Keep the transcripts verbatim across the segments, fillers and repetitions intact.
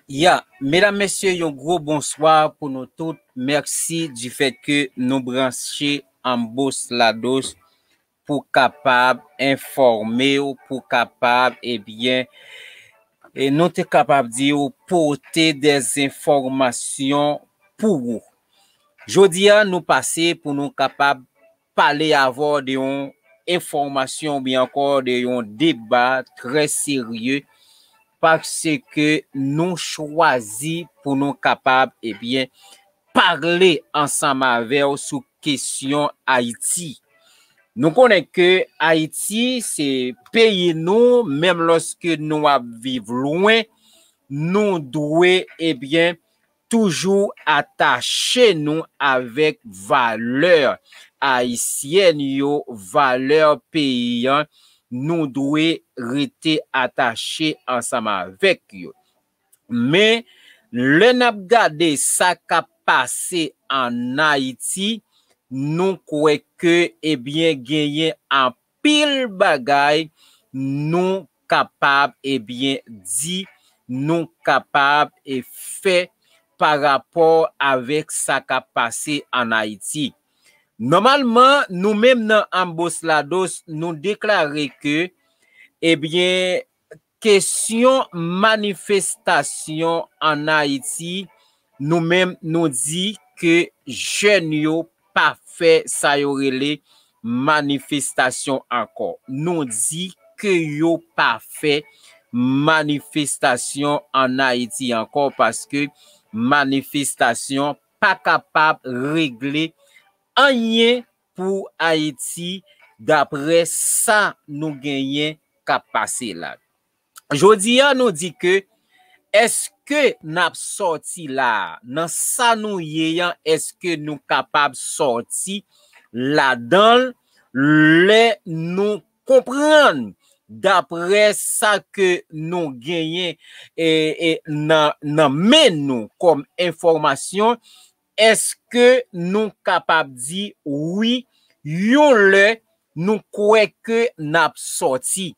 Ya, medam, mesye, yon gwo bonswa pou nou tout. Mèsi di fèt ke nou branche Ambos Lados pou kapab enfòme w, pou kapab, ebyen, e nou te kapab di w, pote de enfòmasyon pou ou. Jodi a, nou pase pou nou kapab pale avè w de yon enfòmasyon oubyen ankò de yon deba trè serye, paske nou chwazi pou nou kapab, ebyen, pale ansanm avè w sou kesyon Ayiti. Nou konnen ke Ayiti se peyi nou, menm lòske nou ap viv lwen, nou dwe, ebyen, toujou atache nou avèk valè ayisyèn yo, valè peyi an, nou dwe rete atache ansanm avèk yo. Men, lè n ap gade sa k ap pase ann Ayiti, nou kwè ke, ebyen, genyen anpil bagay nou kapab, ebyen, di, nou kapab, e, fè pa rapò avèk sa k ap pase ann Ayiti. Nòmalman, nou menm nan Ambos Lados, nou deklare ke, ebyen, kesyon manifestasyon ann Ayiti, nou menm, nou di ke jèn yo pa fè sa yo rele manifestasyon ankò. Nou di ke yo pa fè manifestasyon ann Ayiti ankò, paske manifestasyon pa kapab regle anyen pou Ayiti, daprè sa nou genyen k ap pase la. Jodi a, nou di ke, èske n ap sòti la a? Nan sa nou ye an, èske nou kapab sòti ladan l lè nou konprann, daprè sa ke nou genyen, e, e, nan, nan men nou kòm enfòmasyon, èske nou kapab di wi, yon lè nou kwè ke n ap sòti?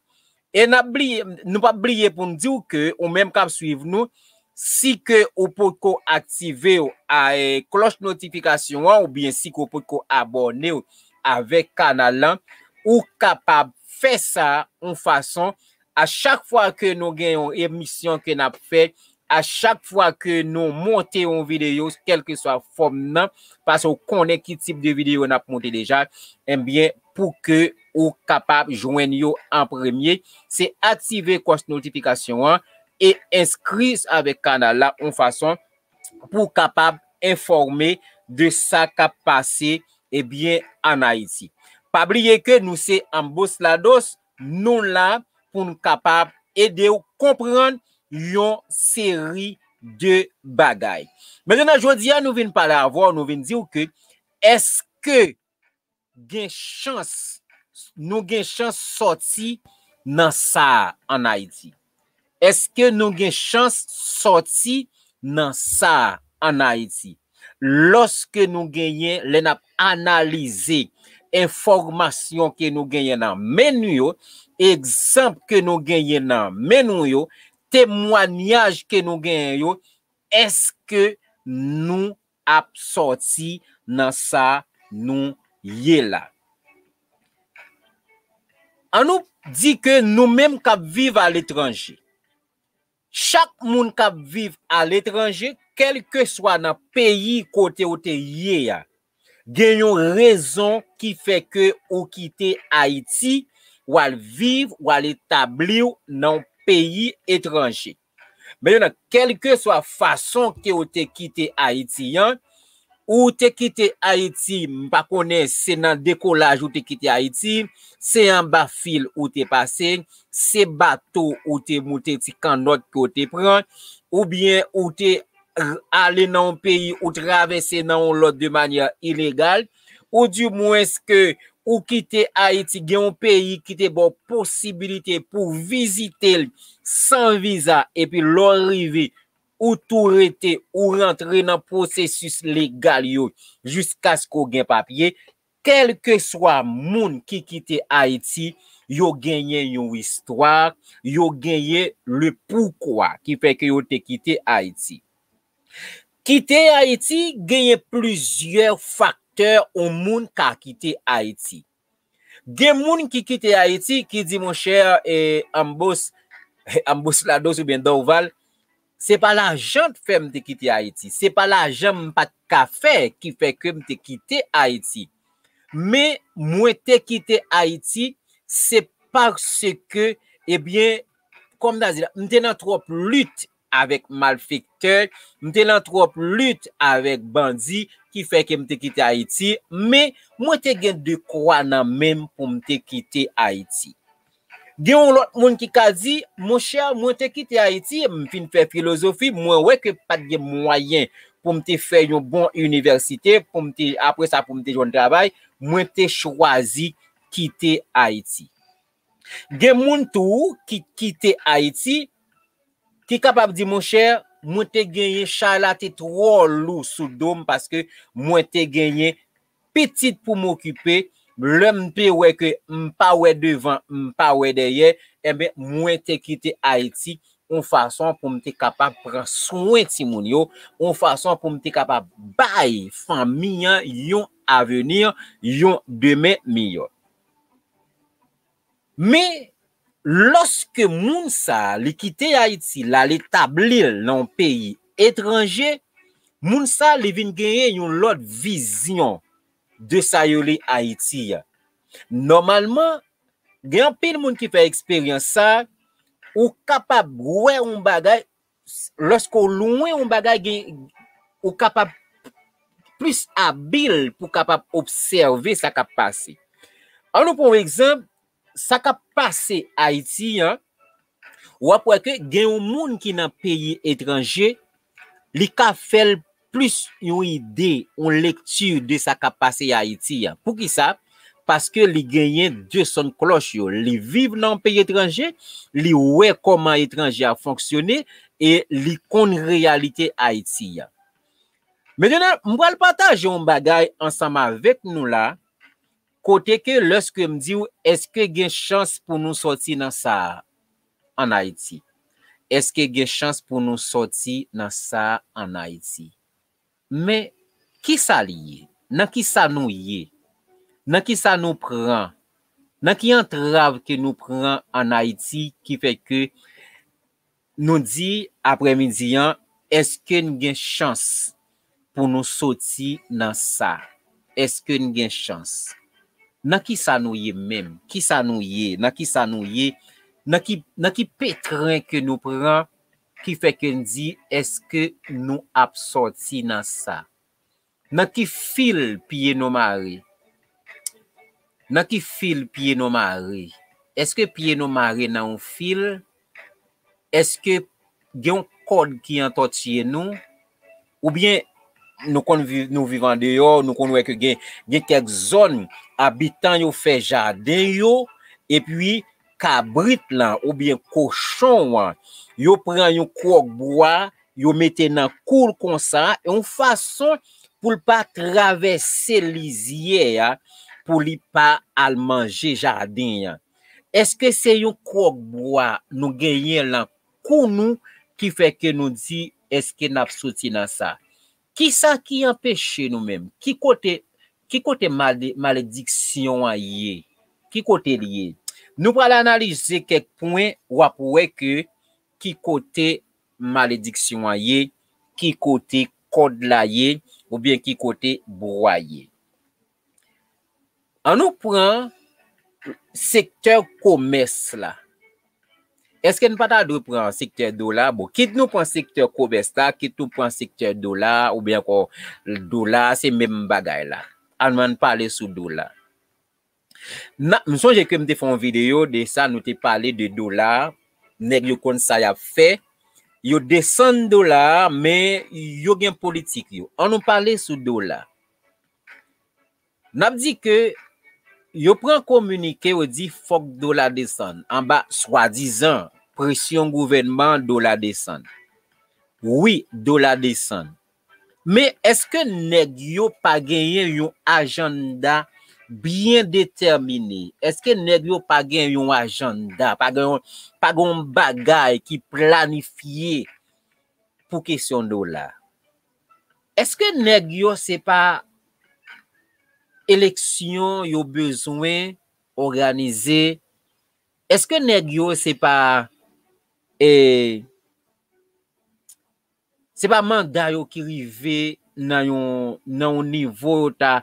E n ap bliye, nou p ap bliye pou n di w ke ou menm k ap swiv nou, si ke ou potko aktive w a, e, klòch notifikasyon an, oubyen si ke ou potko abòne w avèk kanal lan, ou kapab fè sa yon fason, a chak fwa ke nou gen yon emisyon ke n ap fè, a chak fwa ke nou monte yon videyo, kèlkeswa fòm nan, paske w konnen ki tip de videyo n ap monte deja, ebyen, pou ke ou kapab jwenn yo an premye, se aktive klòch notifikasyon an e enskri avèk kanal la yon fason pou w kapab enfòme de sa k ap pase, ebyen, ann Ayiti. Pa bliye ke nou se Ambos Lados, nou la pou n kapab ede w konprann yon seri de bagay. Mentnan, jodi a, nou vin pale avè w, nou vin di w ke èske gen chans, nou gen chans sòti nan sa a ann Ayiti? Èske nou gen chans sòti nan sa a ann Ayiti? Lòske nou genyen, lè n ap analize enfòmasyon ke nou genyen nan men nou yo, egzanp ke nou genyen nan men nou yo, temwanyaj ke nou genyen yo, èske nou ap sòti nan sa nou ye la? Annou di ke nou menm k ap viv aletranje, chak moun k ap viv aletranje, kèlkeswa nan peyi kote w te ye a, gen yon rezon ki fè ke ou kite Ayiti, w al viv, w al etabli w nan yon peyi etranje. Mentnan, kèlkeswa fason ke w te kite Ayiti an, ou te kite Ayiti, m pa konnen se nan dekolaj ou te kite Ayiti, se anba fil ou te pase, se bato ou te moute, ti kannòt ke w te pran, oubyen ou te r-, ale nan yon peyi, ou travèse nan yon lòt de manyè ilegal, oudimwens ke ou kite Ayiti, gen yon peyi ki te ba w posibilite pou w vizite l san viza, epi lè w rive, ou tou rete, ou rantre nan pwosesis legal yo jiskaske w gen papye, kèlkeswa moun ki kite Ayiti, yo genyen yon istwa, yo genyen le poukwa ki fè ke yo te kite Ayiti. Kite Ayiti, genyen plizyè faktè yon moun ka kite Ayiti. Gen moun ki kite Ayiti ki di, monchè, e, Ambos, Ambos Lados oubyen Dorval, se pa lajan k fè m te kite Ayiti. Se pa lajan m pa t ka fè ki fè ke m te kite Ayiti. Men mwen te kite Ayiti, se paske, ebyen, kòm ta di la, m te nan twòp lit avèk malfektè, m te nan twòp lit avèk bandi, ki fè ke m te kite Ayiti, men mwen te gen dekwa nan men m pou m te kite Ayiti. Gen yon lòt moun ki ka di, monchè, mwen te kite Ayiti, m fin fè filozofi, mwen wè ke pa t gen mwayen pou m te fè yon bon inivèsite, pou m te, apre sa, pou m te jwenn travay, mwen te chwazi kite Ayiti. Gen moun tou ki kite Ayiti, ki kapab di, monchè, mwen te genyen, chay la te twò lou sou do m paske mwen te genyen pitit pou m okipe. Lè m te wè ke m pa wè devan, m pa wè dèyè, enben, mwen te kite Ayiti yon fason pou m te kapab pran swen timoun yo, yon fason pou m te kapab bay fanmi an yon avni, yon demen miyò. Men, lòske moun sa a, li kite Ayiti, l al etabli l nan yon peyi etranje, moun sa a, li vin genyen yon lòt vizyon de sa yo rele Ayiti a. Nòmalman, gen anpil moun ki fè eksperyans sa a, ou kapab wè yon bagay, lòske w lwen yon bagay, gen, ou kapab plis abil pou kapab obsève sa k ap pase. An nou pran yon egzanp, sa k ap pase Ayiti an, w ap wè ke gen yon moun ki nan peyi etranje, li ka fè l plis yon ide, yon lekti de sa k ap pase Ayiti an. Poukisa? Paske li genyen de son klòch yo. Li viv nan yon peyi etranje, li wè kòman etranje a fonksyone e li konn reyalite Ayiti an. Mentnan, m pral pataje yon bagay ansanm avèk nou la, kote ke lòske m di w, èske gen chans pou nou sòti nan sa a ann Ayiti? Èske gen chans pou nou sòti nan sa a ann Ayiti? Men, kisa li ye? Nan kisa nou ye? Nan kisa nou pran? Nan ki antrav ke nou pran ann Ayiti ki fè ke nou di aprèmidi an, èske n gen chans pou nou soti nan sa? Èske n gen chans? Nan kisa nou ye menm? Kisa nou ye? Nan kisa nou ye? Nan ki, nan ki petren ke nou pran ki fè ke n di, èske nou ap sòti nan sa? Nan ki fil pye nou mare? Nan ki fil pye nou mare? Èske pye nou mare nan yon fil? Èske gen yon kòd ki antòtiye nou? Oubyen nou konn viv, nou viv andeyò, nou konn wè ke gen, gen kèk zòn, abitan yo fè jaden yo, epi kabrit lan oubyen kochon an, yo pran yon kwòk bwa, yo mete nan kou l konsa, yon fason pou l pa travèse lizyè a, pou li pa al manje jaden an. Èske se yon kwòk bwa nou genyen lan kou nou ki fè ke nou di, èske n ap soti nan sa? Kisa ki anpeche nou menm? Ki kote, ki kote male-, malediksyon an ye? Ki kote l ye? Nou pral analize kèk pwen, w ap wè ke ki kote malediksyon an ye, ki kote kòd la ye, oubyen ki kote bwa ye. An nou pran sektè komès la. Èske n pa ta dwe pran sektè dola? Bon, kit nou pran sektè komès la, kit nou pran sektè dola, oubyen ankò dola, se menm bagay la. Ann, ann pale sou dola. Na, m sonje ke m te fè yon videyo de sa, nou te pale de dola, nèg yo konn sa y ap fè. Yo desann dola a, men yo gen politik yo. An nou pale sou dola. N ap di ke yo pran kominike, yo di fòk dola desann. Anba swadizan presyon gouvènman, dola desann. Wi, dola desann. Men èske nèg yo pa genyen yon ajanda byen detèmine? Èske nèg yo pa gen yon ajanda, pa gen yon, pa gen yon bagay ki planifye pou kesyon dola? Èske nèg yo se pa eleksyon yo bezwen òganize? Èske nèg yo se pa, e, se pa manda yo ki rive nan yon, nan yon nivo yo ta,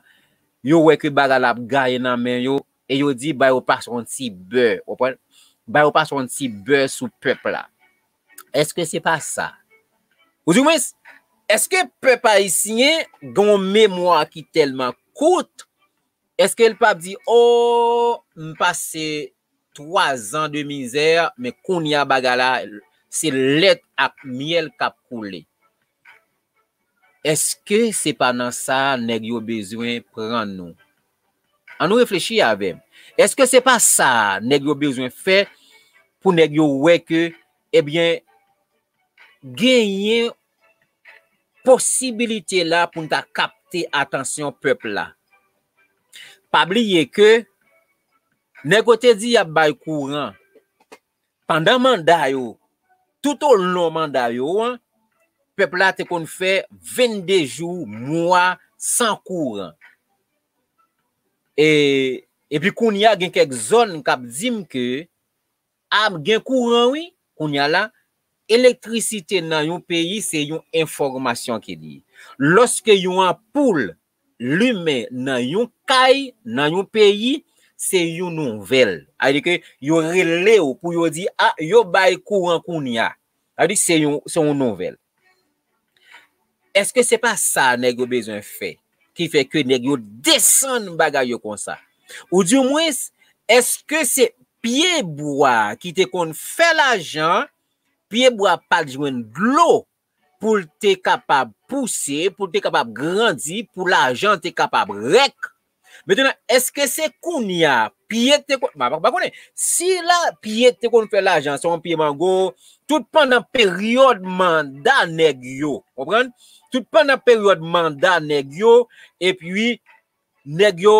yo wè ke bagay la ap gaye nan men yo, e yo di ba yo pase yon ti bè, w konprann? Ba yo pase yon ti bè sou pèp la. Èske se pa sa? Ou di mwen, èske pèp ayisyen gen yon memwa ki tèlman kout? Èske l p ap di, o, m pase twa zan de mizè, men kounye a bagay la, se lèt ak myèl k ap koule? Èske se pa nan sa nèg yo bezwen pran nou? Ann nou reflechi avè m. Èske se pa sa nèg yo bezwen fè pou nèg yo wè ke, ebyen, genyen posibilite la pou n ta kapte atansyon pèp la? Pa bliye ke nèg yo te di y ap bay kouran pandan manda yo, toutolon manda yo an, pèp la te konn fè vennde jou, mwa san kouran. E, epi kounye a, gen kèk zòn k ap di m ke, a, gen kouran, wi. Kounye a la, elektrisite nan yon peyi, se yon enfòmasyon ki li ye. Lòske yon anpoul limen nan yon kay, nan yon peyi, se yon nouvèl. Sa vle di ke yo rele w pou yo di, a, yo bay kouran kounye a. Sa vle di se yon, se yon nouvèl. Èske se pa sa nèg yo bezwen fè? Ki fè ke nèg yo desann bagay yo konsa. Ou di mwens, èske se pye bwa ki te konn fè lajan, pye bwa pa t jwenn dlo pou l te kapab pouse, pou l te kapab grandi, pou lajan te kapab rèk? Mentnan, èske se kounye a, pye te konn, m pa, pa konnen, si la, pye te konn fè lajan, se yon pye mango, tout pandan peryòd manda nèg yo, konprann? Tout pandan peryòd manda nèg yo, epi nèg yo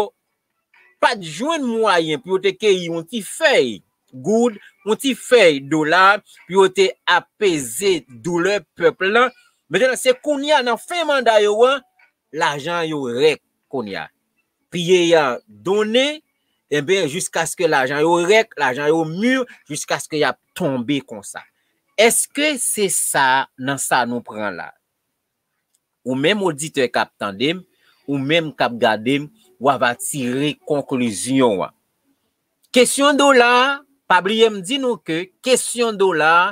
pa t jwenn mwayen pou yo te keyi yon ti fèy goud, yon ti fèy dola, pou yo te apeze doulè pèp lan. Mentnan, se kounye a, nan fen manda yo an, lajan yo rèk kounye a. Pye a donnen, enben, jiskaske lajan yo rèk, lajan yo mi, jiskaske y ap tonbe konsa. Èske se sa nan sa nou pran la? Ou menm oditè k ap tande m, ou menm k ap gade m, w ava tire konklizyon an. Kesyon dola a, pa bliye m di nou ke kesyon dola a,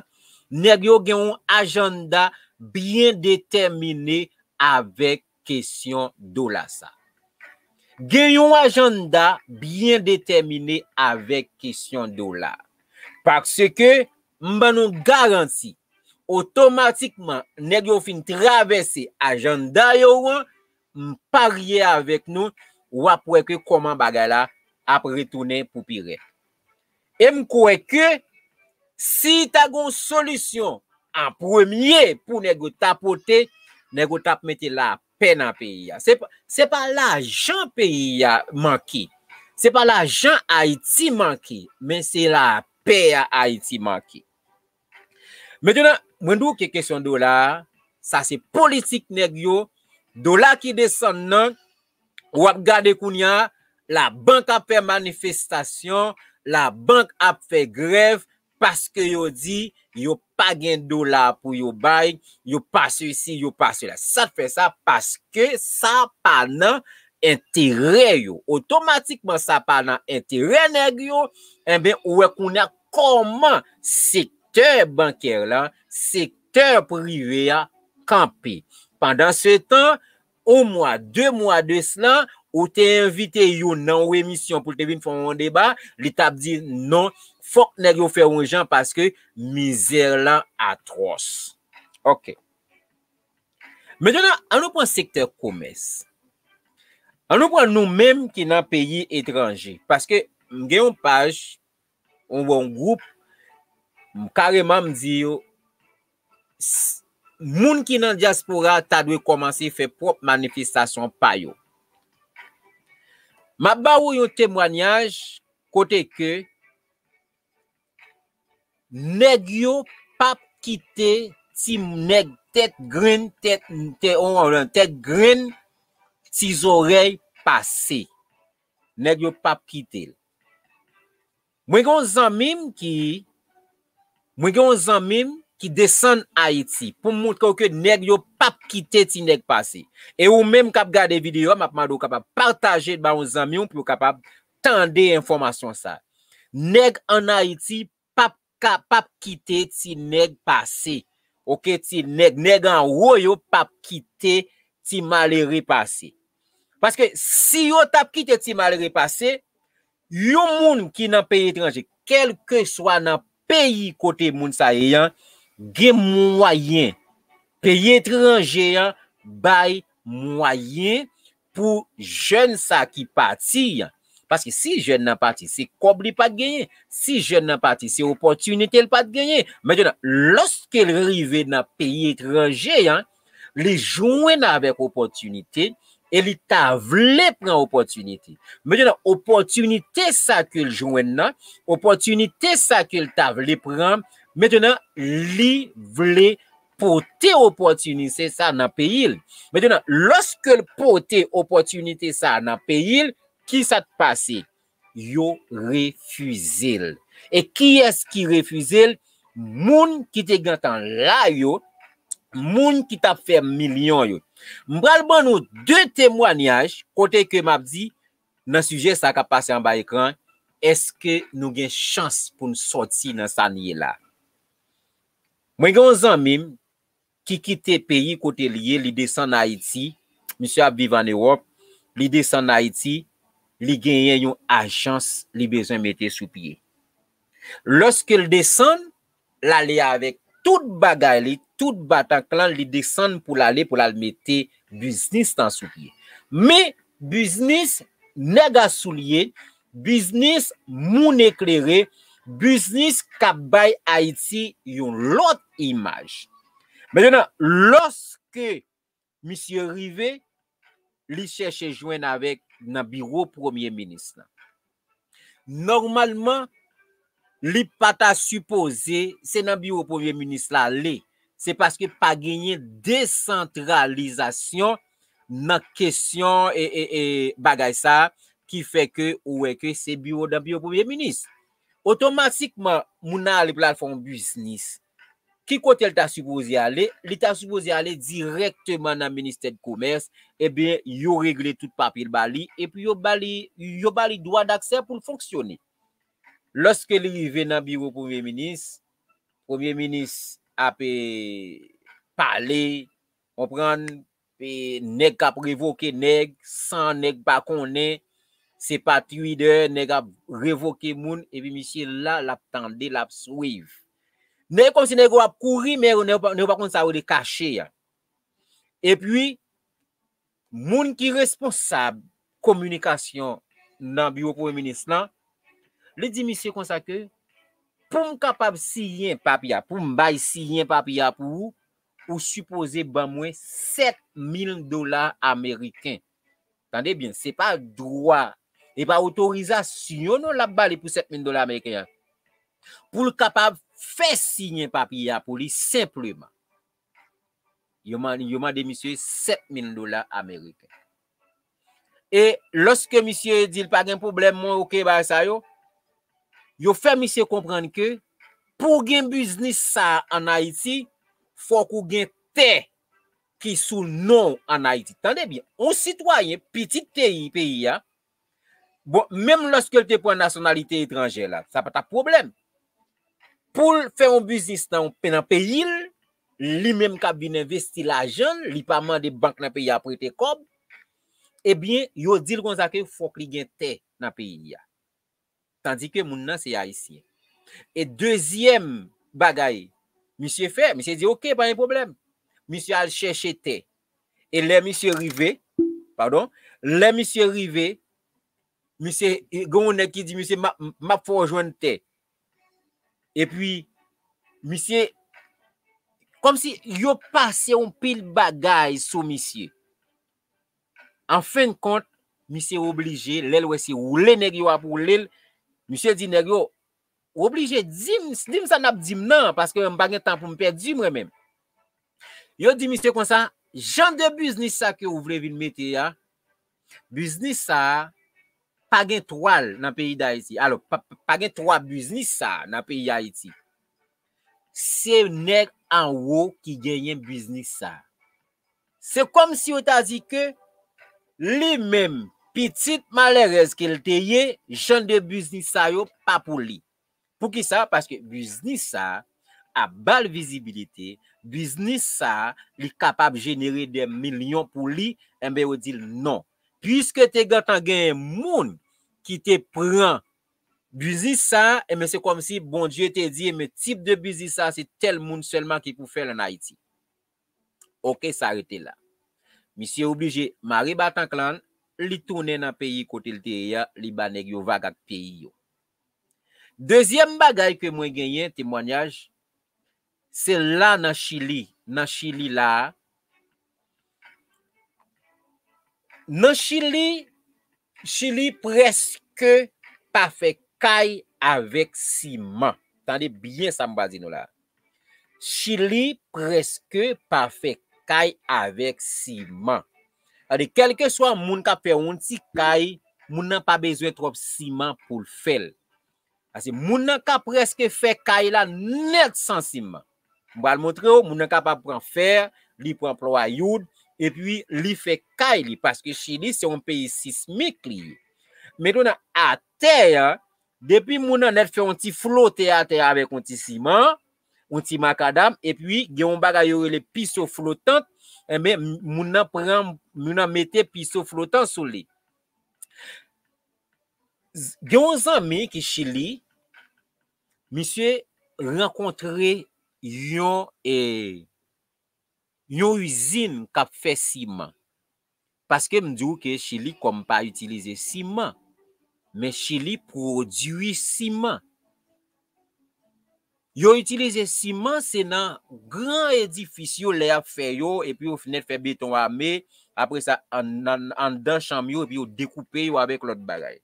nèg yo gen yon ajanda byen detèmine avèk kesyon dola sa. Gen yon ajanda byen detèmine avèk kesyon dola. Paske, m ban nou garanti, otomatikman, nèg yo fin travèse ajanda yo an, m parye avèk nou, w ap wè ke kòman bagay la ap retounen pou pi rèd. E m kwè ke si ta gen yon solisyon an premye pou nèg yo ta pote, nèg yo t ap mete lapè nan peyi a. Se pa, se pa lajan peyi a manke. Se pa lajan Ayiti manke, men se lapè a Ayiti manke. Mentnan, mwen di w ke kesyon dola a, sa se politik nèg yo. Dola ki desann nan, w ap gade kounye a, labank ap fè manifestasyon, labank ap fè grèv, paske yo di yo pa gen dola pou yo bay, yo pa sesi, yo pa sela. Sa k fè sa? Paske sa pa nan enterè yo. Otomatikman, sa pa nan enterè nèg yo, enben, ou wè kounye a kòman sektè bankè la, sektè prive a kanpe. Pandansetan, yon mwa, de mwa de sela, ou te envite youn nan yon emisyon pou l te vin fè yon deba, li t ap di non, fòk nèg yo fè yon jan paske mizè lan atwòs. Ok. Mentnan, ann nou pran sektè komès. Ann nou pran nou menm ki nan peyi etranje. Paske m gen yon paj, yon bon gwoup, m kareman m di yo, s-, moun ki nan dyaspora ta dwe kòmanse fè pwòp manifestasyon pa yo. M ap ba ou yon temwanyaj kote ke nèg yo p ap kite ti nèg tèt grenn, tèt, tèt, tèt grenn, ti zòrèy pase. Nèg yo p ap kite l. Mwen gen yon zanmi m ki, mwen gen yon zanmi m ki desann Ayiti pou m montre w ke nèg yo p ap kite ti nèg pase. E ou menm k ap gade videyo a, m ap mande w kapab pataje l ba yon zanmi w pou yo kapab tande enfòmasyon sa. Nèg ann Ayiti p ap ka, p ap kite ti nèg pase. Oke, ti nèg, nèg anwo yo p ap kite ti malere pase. Paske si yo t ap kite ti malere pase, yon moun ki nan peyi etranje, kèlkeswa nan peyi kote moun sa ye an, gen mwayen. Peyi etranje an bay mwayen pou jèn sa ki pati an. Paske si jèn nan pati, se kòb li pa t genyen. Si jèn nan pati, se opòtinite l pa t genyen. Mentnan, lòske l rive nan peyi etranje an, li jwenn avèk opòtinite e li ta vle pran opòtinite. Mentnan, opòtinite sa ke l jwenn nan, opòtinite sa ke l ta vle pran, mentnan, li vle pote opòtinite sa nan peyi l. Mentnan, lòske l pote opòtinite sa nan peyi l, ki sa k pase? Yo refize l. E kiyès ki refize l? Moun ki te gentan la yo, moun ki t ap fè milyon yo. M pral ban nou de temwanyaj kote ke m ap di, nan sijè sa k ap pase anba ekran, èske nou gen chans pou n sòti nan sa n ye la? Mwen gen yon zanmi m ki kite peyi kote l ye, li desann Ayiti, misye ap viv ann Ewòp, li desann Ayiti, li genyen yon ajans li bezwen mete sou pye. Lòske l desann, l ale avèk tout bagay li, tout batanklan, li desann pou l ale, pou l al mete biznis lan sou pye. Men, biznis nèg a soulye, biznis moun eklere, biznis k ap bay Ayiti yon lòt imaj. Mentnan, lòske misye rive, li chèche jwenn avèk nan biwo premye minis lan. Nòmalman, li pa ta sipoze, se nan biwo premye minis la ale. Se paske pa genyen desantralizasyon nan kesyon e, e, e bagay sa a ki fè ke ou wè ke se biwo, nan biwo premye minis. Otomatikman, moun nan ale pou l al fè yon biznis. Ki kote l ta sipoze ale? Li ta sipoze ale dirèkteman nan ministè de komès. Ebyen, yo regle tout papye l ba li, epi yo ba li, yo ba li dwa daksè pou l fonksyone. Lòske li rive nan biwo premye minis, premye minis ap, e, pale, konprann, e, nèg k ap revoke nèg, san nèg pa konnen, se pa Twitter, nèg ap revoke moun, epi misye la, l ap tande, l ap swiv. Nèg kòmsi nèg yo ap kouri, men nèg yo pa, nèg yo pa konn sa yo rele kache a. Epi, moun ki responsab kominikasyon nan biwo premye minis lan, li di misye konsa ke, pou m kapab siyen papye a, pou m bay siyen papye a pou ou, ou sipoze ban mwen sèt mil dola ameriken. Tande byen, se pa dwa, e pa otorizasyon non l ap ba li pou sèt mil dola ameriken an. Pou l kapab fè siyen papye a pou li senpleman. Yo man-, yo mande misye sèt mil dola ameriken. E lòske misye di l pa gen pwoblèm, mwen oke, bagay sa yo, yo fè misye konprann ke pou w gen biznis sa a ann Ayiti, fòk ou gen tè ki sou non w ann Ayiti. Tande byen, yon sitwayen, pitit peyi, peyi a, bon, menm lòske l te pran nasyonalite etranjè la, sa pa t ap pwoblèm. Pou l fè yon biznis nan, nan peyi l, li menm k ap vin envesti lajan l, li pa mande bank nan peyi a prete kòb, ebyen, yo di l konsa ke fòk li gen tè nan peyi a. Tandike moun nan se ayisyen. E dezyèm bagay misye fè, misye di, "Oke, pa gen pwoblèm." Misye al chèche tè. E lè misye rive, padon, lè misye rive, misye, gen yon nèg ki di, "Misye, m ap, m ap fè w jwenn tè." Epi, misye, kòmsi yo pase yon pil bagay sou misye. An fen de kont, misye oblije, lè l wè se woule nèg yo ap woule l, misye di nèg yo, w oblije di m, di m sa n ap di m nan, paske m pa gen tan pou m pèdi mwen menm. Yo di misye konsa, jan de biznis sa ke w vle vin mete a, biznis sa a pa gen twa l nan peyi Dayiti. Alò, pa, pa gen twa biznis sa a nan peyi Ayiti. Se nèg anwo ki genyen biznis sa a. Se kòmsi yo ta di ke li menm, pitit malèrèz ke l te ye, jan de biznis sa yo pa pou li. Poukisa? Paske biznis sa a ap ba l vizibilite, biznis sa a, li kapab jenere de milyon pou li, enben yo di l non. Piske te gentan genyen moun ki te pran biznis sa a, enben se kòmsi Bondye te di, enben tip de biznis sa a, se tèl moun sèlman ki pou fè l ann Ayiti. Oke, sa rete la. Misye oblije mare batanklan, li tounen nan peyi kote l te ye a, li ba nèg yo vag ak peyi yo. Dezyèm bagay ke mwen genyen, temwanyaj, se la nan Chili, nan Chili la a. Nan Chili, Chili prèske pa fè kay avèk siman. Tande byen sa m pral di nou la. Chili prèske pa fè kay avèk siman. Tande, kèlkeswa moun k ap fè yon ti kay, moun nan pa bezwen twòp siman pou l fè l. Paske moun nan ka prèske fè kay la nèt san siman. M pral montre w, moun nan kapab pran fè, li pran plywood, epi li fè kay li, paske Chili se yon peyi sismik li ye. Mentnan, atè a, depi moun nan nèt fè yon ti flote atè a avèk yon ti siman, yon ti makadam, epi gen yon bagay yo rele piso flotan, enben, moun nan pran, moun nan mete piso flotan sou li. Gen yon zanmi ki Chili, misye rankontre yon, e, yon izin k ap fè siman. Paske m di w ke Chili kòm pa itilize siman, men Chili pwodui siman. Yo itilize siman, se nan gran edifis yo, lè y ap fè yo, epi yo fenèt fè beton ame, apre sa, ann-, ann-, anndan chanm yo, epi yo dekoupe yo avèk lòt bagay.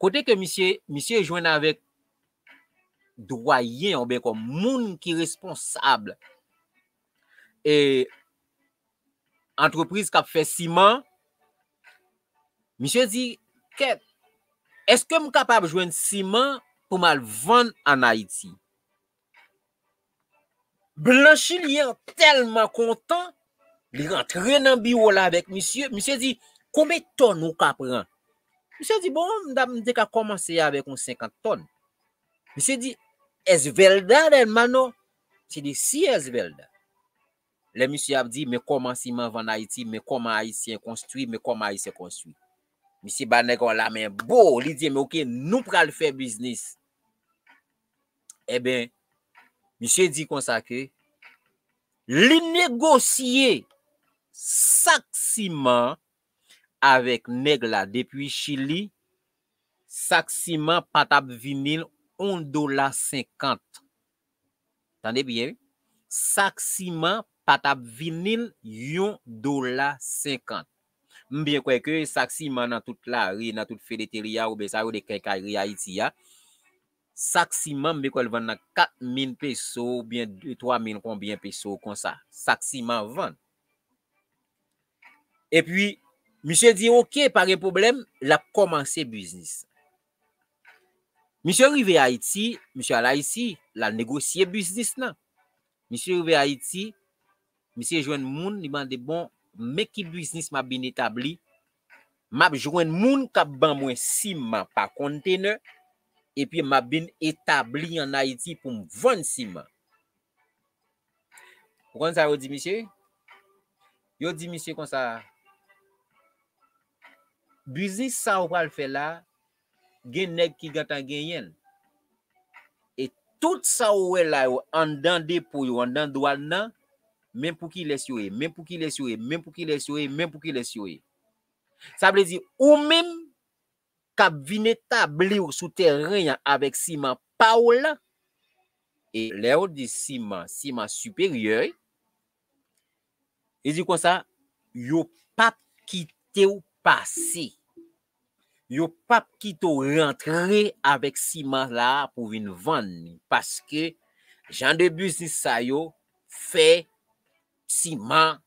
Kote ke misye, misye jwenn avèk dwayen, oubyen kòm moun ki responsab, e, antrepriz k ap fè siman, misye di, kèt, èske m kapab jwenn siman pou m al vann ann Ayiti? Blan chilyen an tèlman kontan, li rantre nan biwo la avèk misye. Misye di, konbyen tòn ou ka pran? Misye di, bon, m ta, m te ka kòmanse avèk yon senkant tòn. Misye di, esvelda, hermano. Misye di, si, esvelda. Lè misye ap di, men kòman siman vann Ayiti, men kòman Ayisyen konstwi, men kòman Ayisyen konstwi. Misye ba nèg la men bo, li di, men oke, nou pral fè biznis. Enben, misye di konsa ke li negosye sak siman avèk nèg la depi Chili, sak siman pa t ap vini l yon dola senkant. Tande byen, wi. Sak siman pa t ap vini l yon dola senkant. M byen kwè ke sak siman nan tout lari, nan tout Fedeteli a, oubyen sa yo de kenkayri Ayiti a, sak siman, m byen kwè l vann nan kat mil peso, oubyen de, twa mil konbyen peso konsa. Sak siman vann. Epi, misye di, oke, pa gen pwoblèm, l ap kòmanse biznis. Misye rive Ayiti, misye al Ayiti, l al negosye biznis lan. Misye rive Ayiti, misye jwenn moun, li mande, bon, men ki biznis m ap vin etabli? M ap jwenn moun k ap ban mwen siman pa kontenè, epi m ap vin etabli ann Ayiti pou m vann siman. Ou konn sa yo di misye? Yo di misye konsa, biznis sa ou pral fè la, gen nèg ki gentan genyen l. E tout sa ou wè la yo, anndan depo yo, anndan dwàn nan, men pou kilès yo ye, men pou kilès yo ye, men pou kilès yo ye, men pou kilès yo ye. Sa vle di, ou menm k ap vin etabli w sou tèren an avèk siman pa w la, e lè yo di siman, siman siperyè, li di konsa, yo p ap kite kite w pase. Yo p ap kite w rantre avèk siman la pou vin vann li, paske jan de biznis sa yo, fè, siman,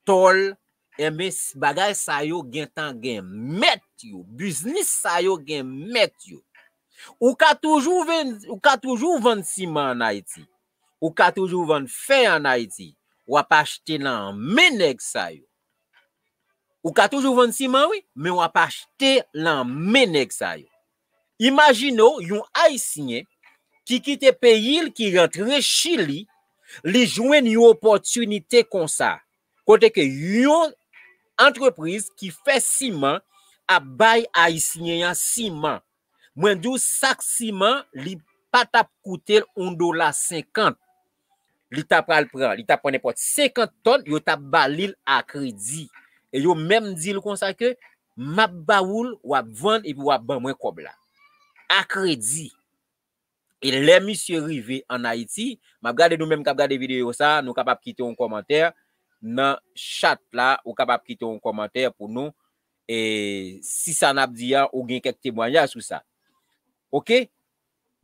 tòl, enben, bagay sa yo gentan gen mèt yo, biznis sa yo gen mèt yo. Ou ka toujou vann, ou ka toujou vann siman ann Ayiti. Ou ka toujou vann fè ann Ayiti. W ap achte nan men nèg sa yo. Ou ka toujou vann siman, wi, men w ap achte nan men nèg sa yo. Imajine w yon Ayisyen ki kite peyi l, ki rantre Chili, li jwenn yon opòtinite konsa, kote ke yon antrepriz ki fè siman ap bay Ayisyen an siman. Mwen di w, sak siman, li pa t ap koute l yon dola senkant. Li ta pral pran, li ta pran nenpòt senkant tòn, yo t ap ba li l a kredi. E yo menm di l konsa ke, "M ap ba ou l, w ap vann, epi w ap ban mwen kòb la." A kredi. E lè misye rive ann Ayiti, m ap gade nou menm k ap gade videyo sa, nou kapab kite yon kòmantè nan chat la, ou kapab kite yon kòmantè pou nou, e si sa n ap di a, ou gen kèk temwayaj sou sa. Oke?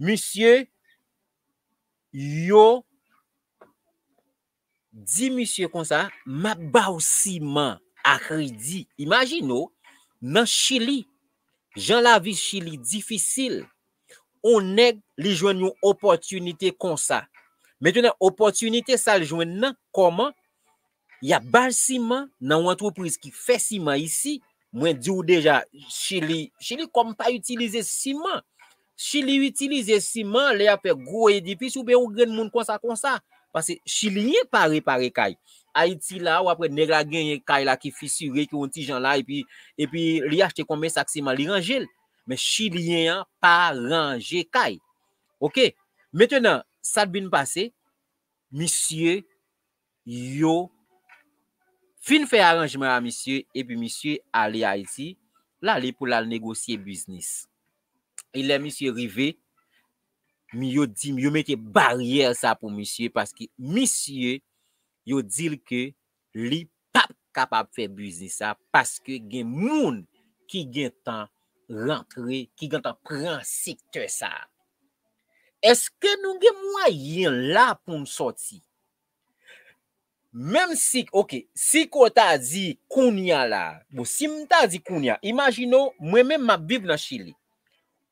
Misye, yo di misye konsa, "M ap ba w siman a kredi." Imajine w, nan Chili, jan lavi Chili difisil, on nèg li jwenn yon opòtinite konsa. Mentnan, opòtinite sa l jwenn nan, kòman? Y ap ba l siman nan yon antrepriz ki fè siman isi. Mwen di w deja, Chili, Chili kòm pa itilize siman. Chili itilize siman lè y ap fè gwo edifis oubyen yon grenn moun konsa, konsa. Paske Chiliyen pa repare kay. Ayiti la, w ap wè nèg la genyen kay la ki fisire, ki yon ti jan la, epi, epi li achte konbyen sak siman, li ranje l. Men Chiliyen an pa ranje kay. Oke. Mentnan, sa t vin pase, misye, yo fin fè aranjman a misye, epi misye ale Ayiti, l ale pou l al negosye biznis. E lè misye rive, mi-, yo di, yo mete baryè sa pou misye, paske misye, yo di l ke li p ap kapab fè biznis sa, paske gen moun ki gentan rantre, ki gentan pran sektè sa. Èske nou gen mwayen la pou n sòti? Menm si, oke, si ko ta di kounya la, bon, si m ta di kounya, imajine w, mwen menm m ap viv nan Chili.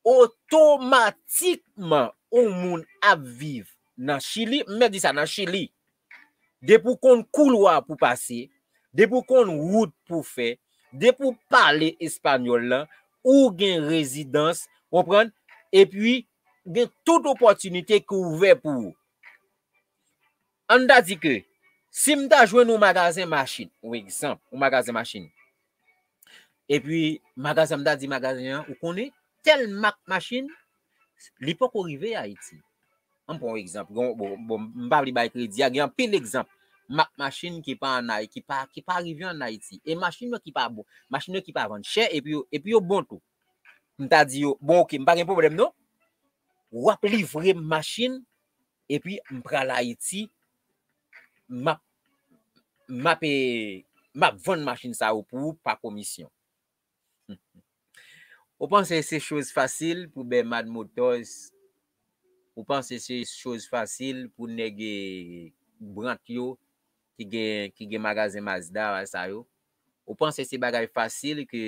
Otomatikman, yon moun ap viv nan Chili, m mèt di sa, nan Chili. Depi w konn koulwa pou pase, depi w konn wout pou fè, depi w pale espanyòl lan, ou gen rezidans, konprann? Epi, gen tout opòtinite ki ouvè pou ou. Ann ta di ke si m ta jwenn yon magazen machin, yon egzanp, yon magazen machin. Epi magazen, m ta di magazen an, ou konnen, tèl mak machin, li poko rive Ayiti. Ann pran yon egzanp. Bon, bon, m pa vle bay kredi a, gen anpil egzanp mak machin ki pa ann Ay-, ki pa, ki pa rive ann Ayiti. E machin yo ki pa bon, machin yo ki pa vann chè, epi yo, epi yo bon tou. M ta di yo, bon, oke, m pa gen pwoblèm non. W ap livre m machin, epi m pral Ayiti, m ap, m ap, e, m ap vann machin sa yo pou ou pa komisyon. Ou panse se choz fasil pou Bèmad Motors? Ou panse se choz fasil pou nèg, e, Brant yo ki gen, ki gen magazen Mazda sa yo? Ou panse se bagay fasil ke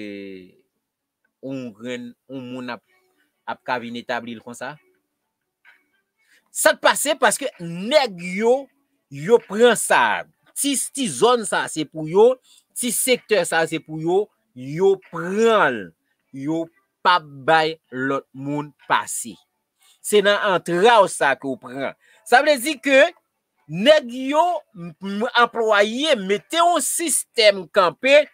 yon grenn, yon moun ap, ap ka vin etabli l konsa? Sa k pase, paske nèg yo, yo pran sa. Ti, ti zòn sa, se pou yo. Ti sektè sa, se pou yo. Yo pran l. Yo p ap bay lòt moun pase. Se nan antrav sa ke w pran. Sa vle di ke nèg yo, m, m, anplwaye, mete yon sistèm kanpe,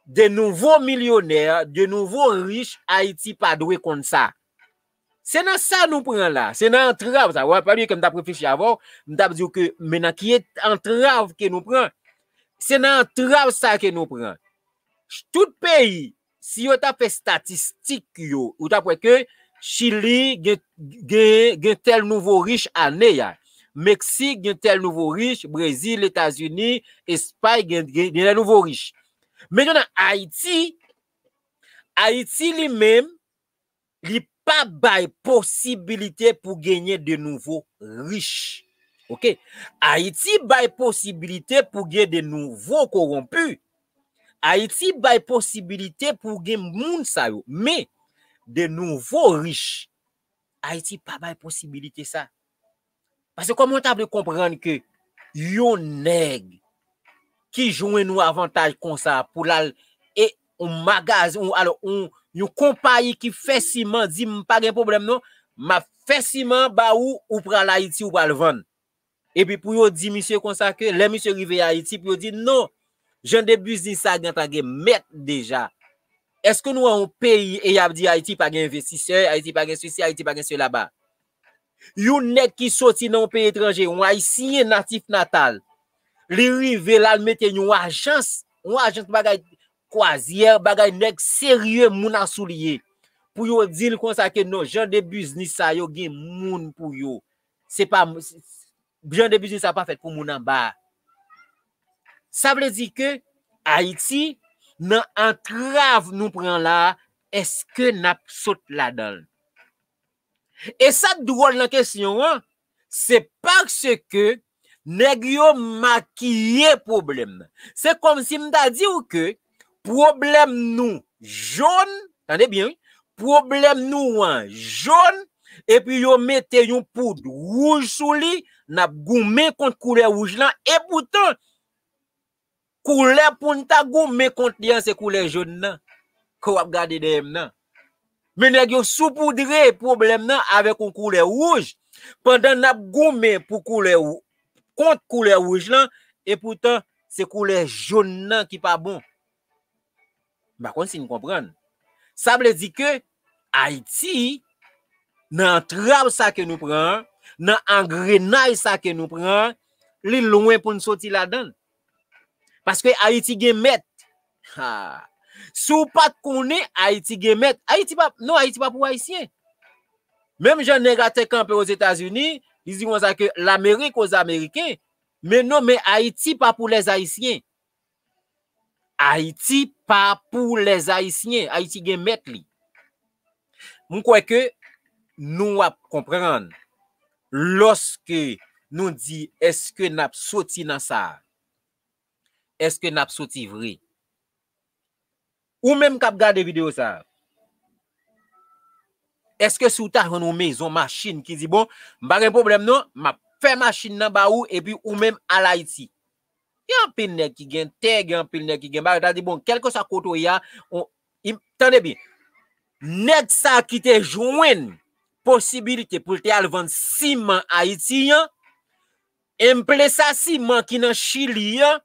de nouvo milyonè, de nouvo rich, Ayiti pa dwe konn sa. Se nan sa nou pran la, se nan antrav sa. W ap wè ke m t ap reflechi avè w, m t ap di w ke, men nan ki et-, antrav ke nou pran? Se nan antrav sa ke nou pran. Tout peyi, si yo ta fè estatistik yo, ou t ap wè ke Chili gen, gen, gen tèl nouvo rich ane a. Meksik gen tèl nouvo rich, Brezil, Etazini, Espay gen, gen, gen tèl nouvo rich. Men gen nan Ayiti, Ayiti li menm, li pa bay posibilite pou genyen de nouvo rich. Oke? Ayiti bay posibilite pou gen de nouvo kowonpi. Ayiti bay posibilite pou gen moun sa yo. Men, de nouvo rich, Ayiti pa bay posibilite sa. Paske kòman w ta vle konprann ke yon nèg ki jwenn yon avantaj konsa pou l al e yon magazen, yon, alò, yon, yon konpayi ki fè siman di m pa gen pwoblèm non, m ap fè siman ba ou, ou pral Ayiti, ou pral vann. Epi pou yo di misye konsa ke lè misye rive Ayiti, pou yo di non, jan de biznis sa gentan gen mèt deja. Èske nou wè yon peyi e y ap di Ayiti pa gen envestisè, Ayiti pa gen sesi, Ayiti pa gen sela ba? Yon nèg ki soti nan yon peyi etranje, yon Ayisyen natif natal, li rive la, l mete yon ajans, yon ajans bagay kwazyè, bagay nèg serye, moun asou li ye. Pou yo di l konsa ke non, jan de biznis sa yo gen moun pou yo. Se pa, jan de biznis sa pa fèt pou moun anba. Sa vle di ke Ayiti, nan antrav nou pran la, èske n ap sot ladan l? E sa k dwòl nan kesyon an, se paske nèg yo makiye pwoblèm nan. Se kòmsi m ta di w ke pwoblèm nou jòn, tande byen, wi, pwoblèm nou an jòn, epi yo mete yon poud wouj sou li, n ap goumen kont koulè wouj lan, epoutan, koulè pou n ta goumen kont li an, se koulè jòn nan, ke w ap gade dèyè m nan. Men nèg yo soupoudre pwoblèm nan avèk yon koulè wouj, pandan n ap goumen pou koulè wou-, kont koulè wouj lan, epoutan, se koulè jòn nan ki pa bon. M pa konn si n konprann. Sa vle di ke Ayiti, nan antrav sa ke nou pran an, nan angrenay sa ke nou pran an, li lwen pou n soti ladan l. Paske Ayiti gen mèt. Ha. Si w pa t konnen Ayiti gen mèt, Ayiti pa, non, Ayiti pa pou Ayisyen. Menm jan nèg la te kanpe Ozetazini, li di konsa ke l'Amérique aux Américains. Men non, men Ayiti pa pou les Haïtiens. Ayiti pa pou les Haïtiens. Ayiti gen mèt li. M kwè ke nou ap konprann lòske nou di, èske n ap soti nan sa a? Èske n ap soti vre? Ou menm k ap gade videyo sa a, èske si w ta jwenn yon mezon, machin ki di, bon, m pa gen pwoblèm non, m ap fè machin nan ba ou, epi ou menm al Ayiti? Gen anpil nèg ki gen tè, gen anpil nèg ki gen bagay, ta di, bon, kèlkeswa kote w ye a, on, im-, tande byen, nèg sa ki te jwenn posibilite pou l te al vann siman Ayiti an, empresa siman ki nan Chili an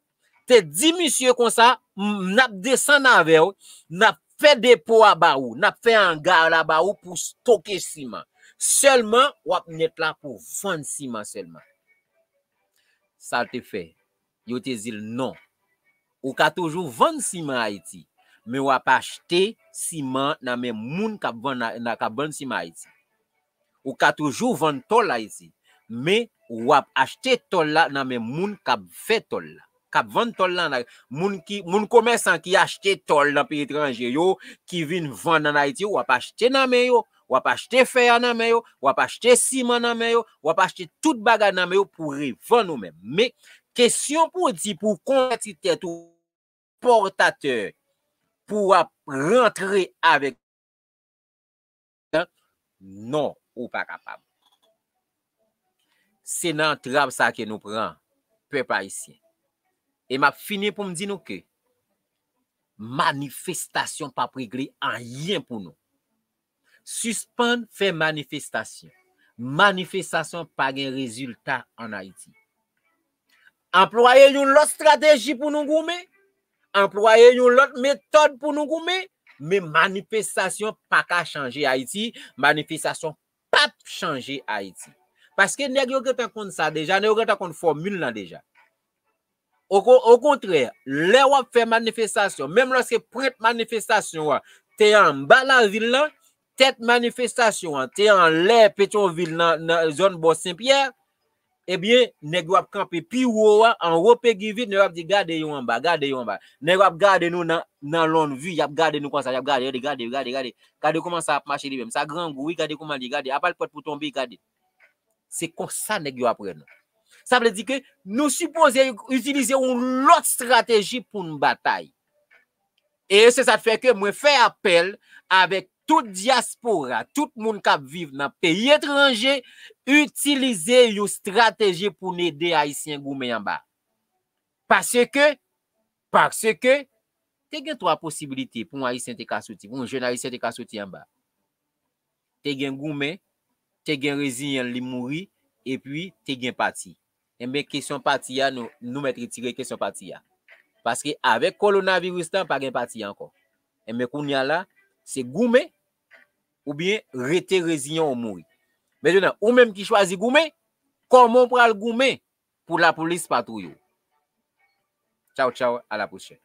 te di misye konsa, "M-, n ap desann avè w, n ap fè depo a ba ou, n ap fè anga la ba ou pou stoke siman. Sèlman, w ap nèt la pou vann siman sèlman." Sa l te fè? Yo te di l non. Ou ka toujou vann siman Ayiti, men w ap achte siman nan men moun k ap vann, k ap vann siman Ayiti. Ou ka toujou vann tòl Ayiti, men w ap achte tòl la nan men moun k ap fè tòl la, k ap vann tòl la. Moun ki, moun komèsan ki achte tòl nan peyi etranje yo, ki vin vann ann Ayiti, w ap achte nan men yo, w ap achte fè a nan men yo, w ap achte siman nan men yo, w ap achte tout bagay nan men yo pou revann ou menm. Men, kesyon pou w di pou w konvèti tèt ou pòtatè, pou w ap rantre avèk, non, ou pa kapab. Se nan antrav sa ke nou pran, pèp ayisyen. E m ap fini pou m di nou ke manifestasyon p ap regle anyen pou nou. Sispann fè manifestasyon. Manifestasyon pa gen rezilta ann Ayiti. Anplwaye yon lòt estrateji pou nou goumen. Anplwaye yon lòt metòd pou nou goumen. Men manifestasyon pa ka chanje Ayiti. Manifestasyon p ap chanje Ayiti. Paske nèg yo gentan konn sa deja, nèg yo gentan konn fòmil lan deja. Oko-, okontrè, lè w ap fè manifestasyon, menm lòske pwent manifestasyon an te anba lavil lan, tèt manifestasyon an te anlè Petyonvil nan, nan zòn bò Senpyè, Ebyen, nèg yo ap kanpe pi wo a, anwo Peggy Ville, nèg yo ap di, "Gade yo anba, gade yo anba." Nèg yo ap gade nou nan, nan Longview, y ap gade nou konsa, y ap gade, gade, gade, gade, gade. Gade kòman sa ap mache li menm. Sa grangou, wi, gade kòman li, gade. Apa l prèt pou tonbe, gade. Se konsa nèg yo ap wè nou. Sa vle di ke nou sipoze itilize yon lòt estrateji pou n batay. E se sa k fè ke mwen fè apèl avèk tout dyaspora, tout moun k ap viv nan peyi etranje, itilize yon estrateji pou n ede Ayisyen goumen anba. Paske, paske, te gen twa posibilite pou yon Ayisyen te ka soti, pou yon jèn Ayisyen te ka soti anba. Te gen goumen, te gen reziyen l, li mouri, epi te gen pati. Enben, kesyon pati a, nou, nou mèt retire kesyon pati a. Paske avèk kowonaviris lan, pa gen pati ankò. Enben, kounye a la, se goumen, oubyen rete reziyen w mouri. Mentnan, ou menm ki chwazi goumen, kòman w pral goumen pou lapolis pa touye w? Tchaw, tchaw, a la pwochèn.